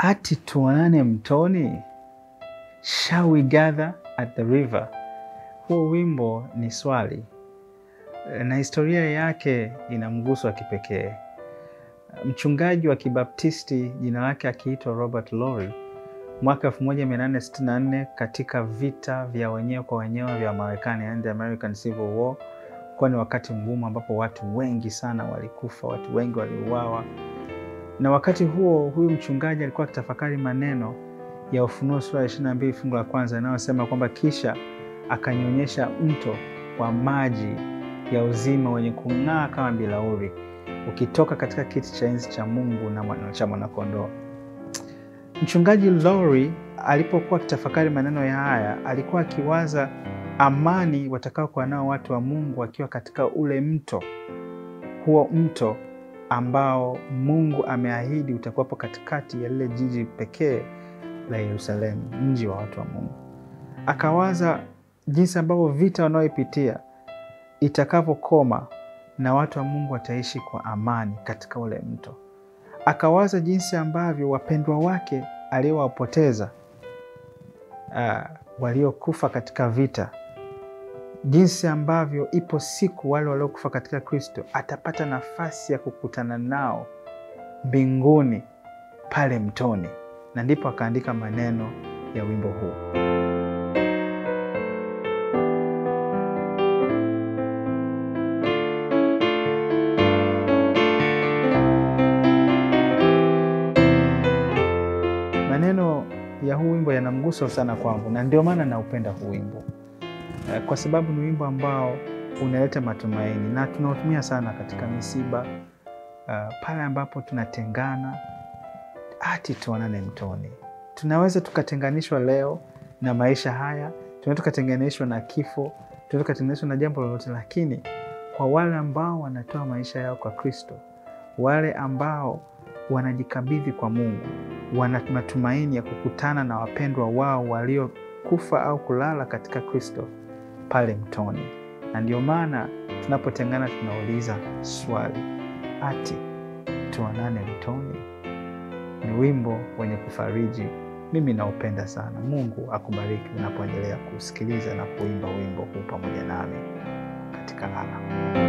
Hati tuonane mtoni, shall we gather at the river? Huo wimbo ni swali na historia yake ina mguso wa kipekee. Mchungaji wa Kibaptisti jina lake akiitwa Robert Lowry, mwaka 1864 katika vita vya wenyewe kwa wenyewe vya Marekani, and the American Civil War, kwa ni wakati mgumu ambapo watu wengi sana walikufa, watu wengi waliuawa. Na wakati huo huyu mchungaji alikuwa akitafakari maneno ya Ufunuo sura 22 fungu la kwanza inayosema kwamba kisha akanionyesha mto wa maji ya uzima wenye kung'aa kama bilauri ukitoka katika kiti cha enzi cha Mungu na cha Mwanakondoo. Mchungaji Lowry alipokuwa akitafakari maneno ya haya, alikuwa akiwaza amani watakaokuwa nao watu wa Mungu wakiwa katika ule mto, huo mto ambao Mungu ameahidi utakuwapo katikati ya lile jiji pekee la Yerusalemu, mji wa watu wa Mungu. Akawaza jinsi ambavyo vita wanaoipitia itakapokoma na watu wa Mungu wataishi kwa amani katika ule mto. Akawaza jinsi ambavyo wapendwa wake aliowapoteza, waliokufa katika vita, jinsi ambavyo ipo siku wale waliokufa katika Kristo atapata nafasi ya kukutana nao mbinguni pale mtoni. Na ndipo akaandika maneno ya wimbo huu. Maneno ya huu wimbo yana mguso sana kwangu, na ndio maana naupenda huu wimbo, kwa sababu ni wimbo ambao unaleta matumaini na tunautumia sana katika misiba, pale ambapo tunatengana, ati tuonane mtoni. Tunaweza tukatenganishwa leo na maisha haya, tunaweza tukatenganishwa na kifo, tunaweza tukatenganishwa na jambo lolote, lakini kwa wale ambao wanatoa maisha yao kwa Kristo, wale ambao wanajikabidhi kwa Mungu, wana matumaini ya kukutana na wapendwa wao waliokufa au kulala katika Kristo pale mtoni. Na ndio maana tunapotengana tunauliza swali, ati tuonane mtoni? Ni wimbo wenye kufariji, mimi naupenda sana. Mungu akubariki unapoendelea kusikiliza na kuimba wimbo huu pamoja nami katika ala.